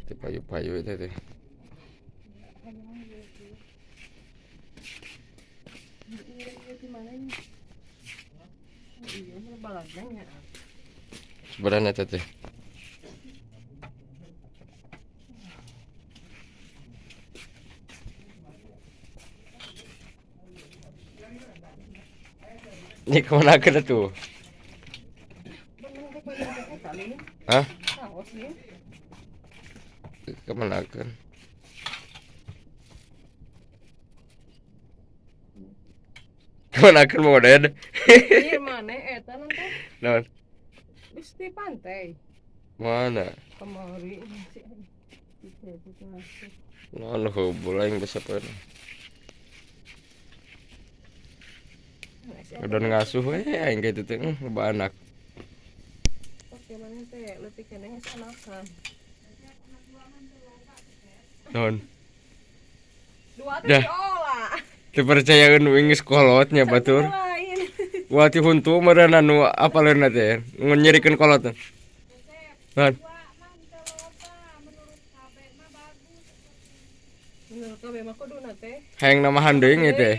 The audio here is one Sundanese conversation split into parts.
Teu payu-payu eta teh. Sebenarnya eta teh. Ini kemana ke tuh? Hah? Kemana kan? Kemana kan mau ded? Iya mana eta nanti? Non. Wis di pantai. Mana? Kemari. Non hubul aing bisa pun. Udah ngasuh we aing kitu teh loba anak. Oke mana teh leutik keneh geus anakan. Non. Dua teh diolah. Teu percayaeun uing geus kolot nya batur. Wah ti huntu meureun anu apaleunna teh nyerikeun kolot. Non. Menurut KB mah kuduna teh. Hayang namahan deui nya teh.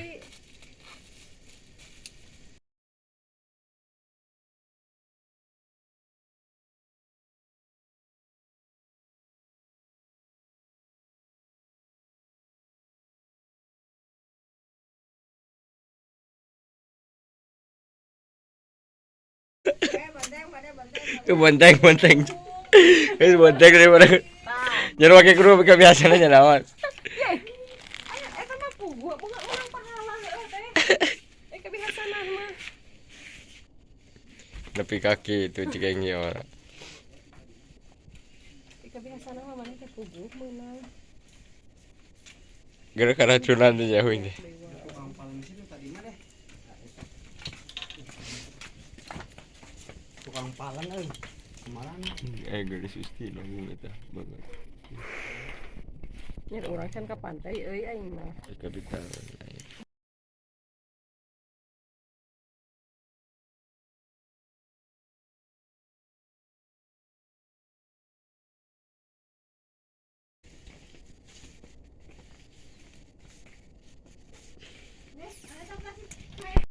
Itu bonteng bonteng. Itu bonteng daripada. Jadi pakai kru kebiasaan aja naon. Aya eta mah pugu boga urang pahala heueuh teh. Eh kebiasaan mah. Nepi kaki itu jika yang orang. Kebiasaan mah maneh teh pugu meunang. Gara keracunan tuh jauh ini. Tukang paling situ tadi mah deh. Tukang palang euy. Kemalan. Geus Susti nanggung eta banget. Nya urang can ka pantai euy aing mah. Kapital